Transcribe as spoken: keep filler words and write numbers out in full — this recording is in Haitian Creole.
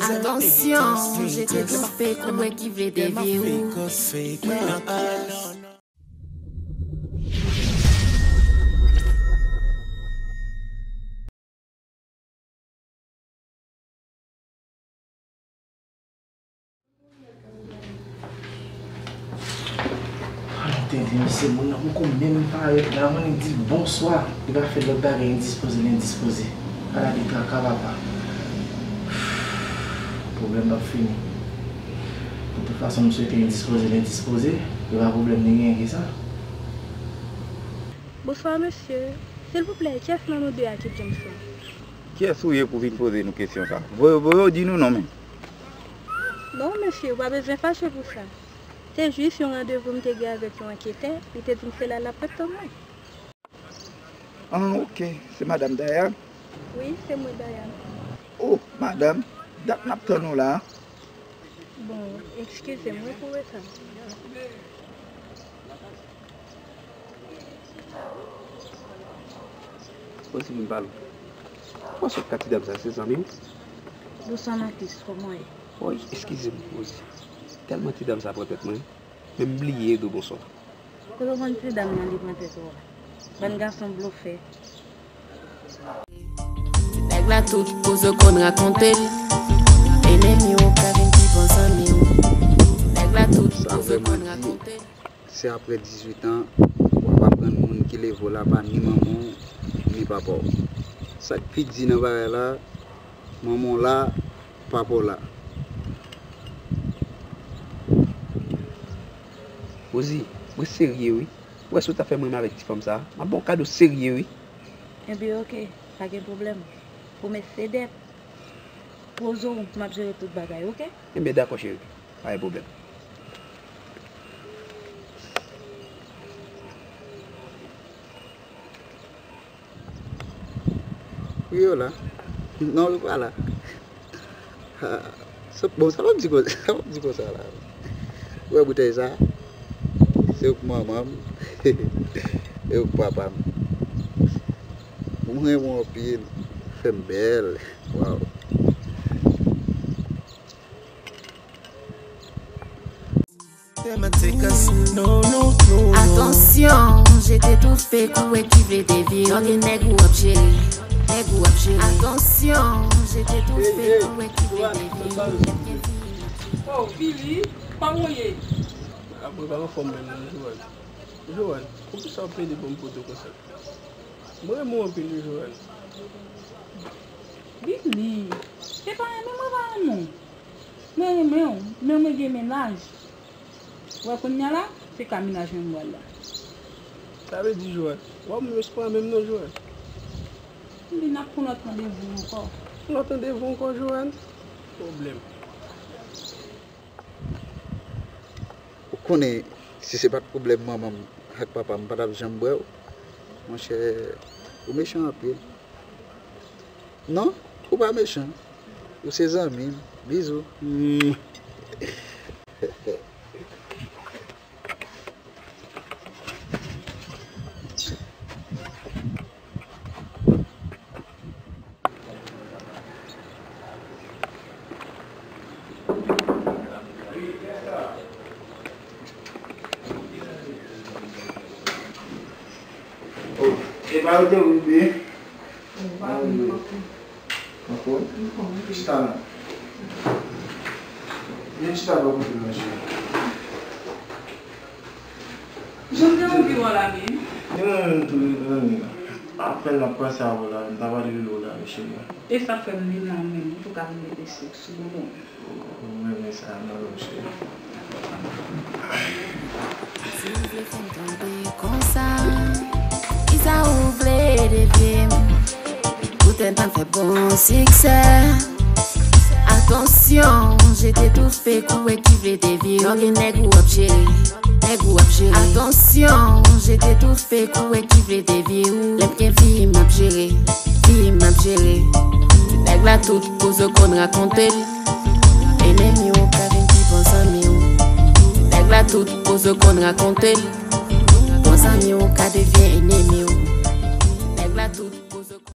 Atansyon, jete tout fake ou wè ki vle devye ou. Ala tenten, mesye, moun nan poko menm parèt la, mwen di bonswa, li pa fè lòt bagay, endispoze l endispoze. Ala de traka, papa. Pwoblèm p ap fini. De tout fason, m swete endispoze l endispoze, e pa pwoblèm li genyen ki sa. Bonswa, mesye. Silvouplè, kiyès nan nou de a ki James lan? Kiyès ou ye pou vin poze nou kesyon sa? Voye, voye w di nou non, men. Non, mesye, ou pa bezwen fache pou sa. Se jis yon randevou m te gen avèk yon anketè, li te di m se la l ap ret tann mwen. Ah, ok, se madanm Dayane? Wi, se mwen, Dayane. Oh, madanm, dat n ap tann ou la. Bon, eskize m wi pou reta. Rosie, vin pale. Ou pa sot ka ti dam sa, se zanmi w? Bonswa, Matis, kòman w ye? Woy, eskize m, Rosie. Tèlman ti dam sa pran tèt mwen, men m bliye di w bonswa. Kote w konn ti dam nan li pran tèt ou a? Bann gason blofè. Ti nèg la tout koze w konn rakonte l. Enemi w ka vin pi bon zanmi w. Ti nèg la tout koze w konn rakonte l. Se apre dizuit an, w ap aprann moun ki leve w la pa ni manman w, ni papa w. Sa k pi di nan bagay la, manman w la, papa w la. Rosie, mwen serye wi. Ou wè si w ta fè m renmen avèk ti fanm sa, m ap ba w kado serye wi. Enben, ok, pa gen pwoblèm. Pwomès se dèt. Poze w, m ap jere tout bagay, ok? Enben, dakò, cheri. Pa gen pwoblèm. Wi, yo la. Non, yo pa la. Ha, sa, bon, sa w ap di konsa, sa w ap di konsa la? Ou wè boutèy sa? Se pou manman m. E pou papa m. Mwen renmen w anpil. Fè m bèl. Waw. Atansyon, jete tout fake ou wè ki vle devye w. Lè w gen nèg ou ap jere, nèg ou ap jere. Atansyon, jete tout fake ou wè ki vle devye w. Oh, Billy, kòman w ye? Apre pa anfòm menm non, Joanne. Joanne, poukisa w plede ban m poto konsa? Mwen renmen w anpil wi, Joanne. Billy, se pa renmen mwen pa renmen w. Mwen renmen w, men mwen gen mennaj. Ou wè kounye a la, se ka mennaj mwen m pral la. Sa vle di, Joanne, w ap menm espwa menm non, Joanne. Billy, n ap pran lòt randevou ankò. Lòt randevou ankò, Joanne? Pwoblèm. Ou konnen, si se pa t pwoblèm manman m ak papa m, m pa t ap janm bwè w. Monchè, ou mechan anpil. Non, ou pa mechan. Ou se zanmi m. Bizou. Mm. Oh, e pa yo te ouvri byen? Ankò? Chita non. Vin chita bò kote m, monchè. Jan m te anvi wè w la menm. Ni mwen menm tou, mezanmi. Apèn m ap panse avè w la, m ta pral rele w la, mesye. E sa k fè m vin la menm, m tou ka vin mete sèks sou bonbon. Ou renmen sa, non, mesye. Si w vle fè m tonbe konsa, kisa ou vle devye m? Poutèt m pa fè bon siksè. Atansyon, jete tout fake ou wè ki vle devye w. Lè w gen nèg ou ap jere, nèg ou ap jere. Atansyon, jete tout fake ou wè ki vle devye w. Lè m gen fi m ap jere, fi m ap jere. Ti nèg la tout koze w konn rakonte l. Enemi w ka vin pi bon zanmi w. Ti nèg la tout koze w konn rakonte l.